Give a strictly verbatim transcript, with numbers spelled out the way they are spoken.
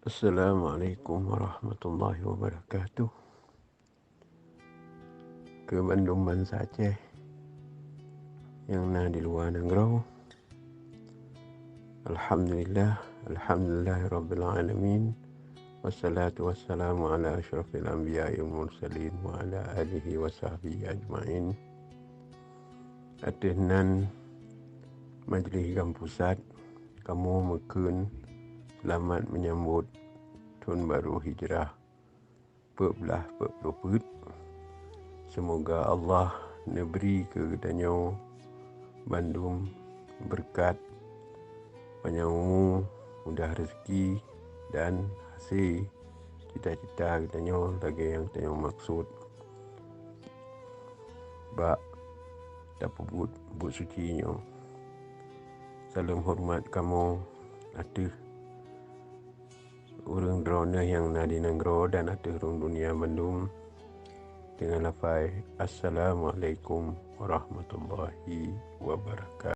Assalamualaikum warahmatullahi wabarakatuh. Keu bandum bansa Aceh nyang na di luwa nanggroe. Alhamdulillah, alhamdulillahirabbil alamin. Wassalatu wassalamu ala asyrafil anbiya'i wal mursalin wa ala alihi wa sahbihi ajmain. Ateueh nan majlis GAM pusat, kamoe meukheun seulamat meunyambot thon barô hijrah peuet blaih peuet ploh peuet. Seumoga Allah neubri keu geutanyoe bandum beureukat, panyang umu, mudah reuzeki, dan hase cita-cita geutanyoe lagée nyang tanyoe maksud. Bak tapeubuet buet suci nyoe, saleuem horeumat kamoe ateueh ureuëng droeneueh nyang na di nanggroe dan ateueh rhueng donya bandum, deungon lafai, Assalamualaikum warahmatullahi wabarakatuh.